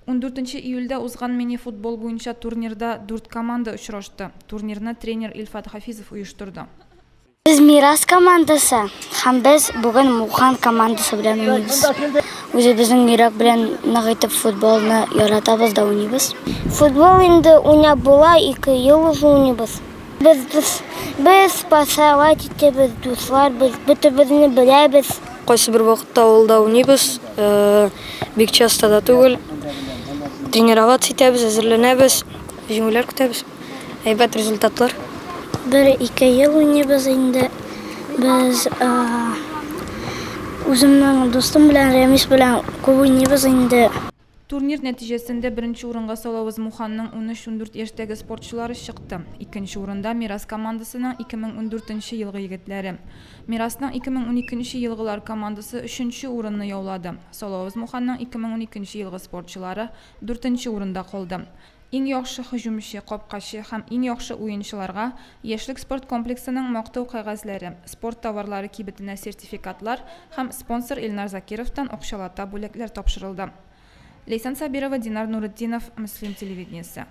Ундүртенче июльдә узган мини-футбол буенча турнирда дүрт команда очрашты. Турнирны тренер Илфат Хафизов оештырды. Без Мирас командасы һәм без бүген Мухан командасы белән уйныйбыз. Үзебезнең йөрәк белән нык итеп футболны яратабыз да уйныйбыз. Футбол инде уйнап була, ике ел уже уйныйбыз. Без дус, без пасовать итәбез, дуслар без, бөтебезне беләбез. Кайсы бер вакытта авылда уйныйбыз, бик часто да түгел. Тренироваться итәбез, әзерләнәбез, җиңүләр көтәбез, әйбәт результатлар. Бер-ике ел уйныйбыз инде. Без үземнең дустым белән, Рәмис белән күп уйныйбыз инде. Турнир нәтиҗәсендә беренче урынга Салавыз Муханның 13-14 яшьтәге спортчылары чыкты. Икенче урында, Мирас командасының 2014 нче елгы егетләре. Мирасның 2012 нче елгылар командасы өченче урынны яулады. Салавыз Муханның 2012 нче елгы спортчылары дүртенче урында калды. Иң яхшы һөҗүмче, капкачы һәм иң яхшы уенчыларга Яшьлек спорт комплексының Мактау кәгазьләре, спорт товарлары кибетенә сертификатлар һәм спонсор Илнар Закировтан акчалата бүләкләр тапшырылды. Ләйсән Сабирова, Динар Нуретдинов, Мөслим телевидениесе.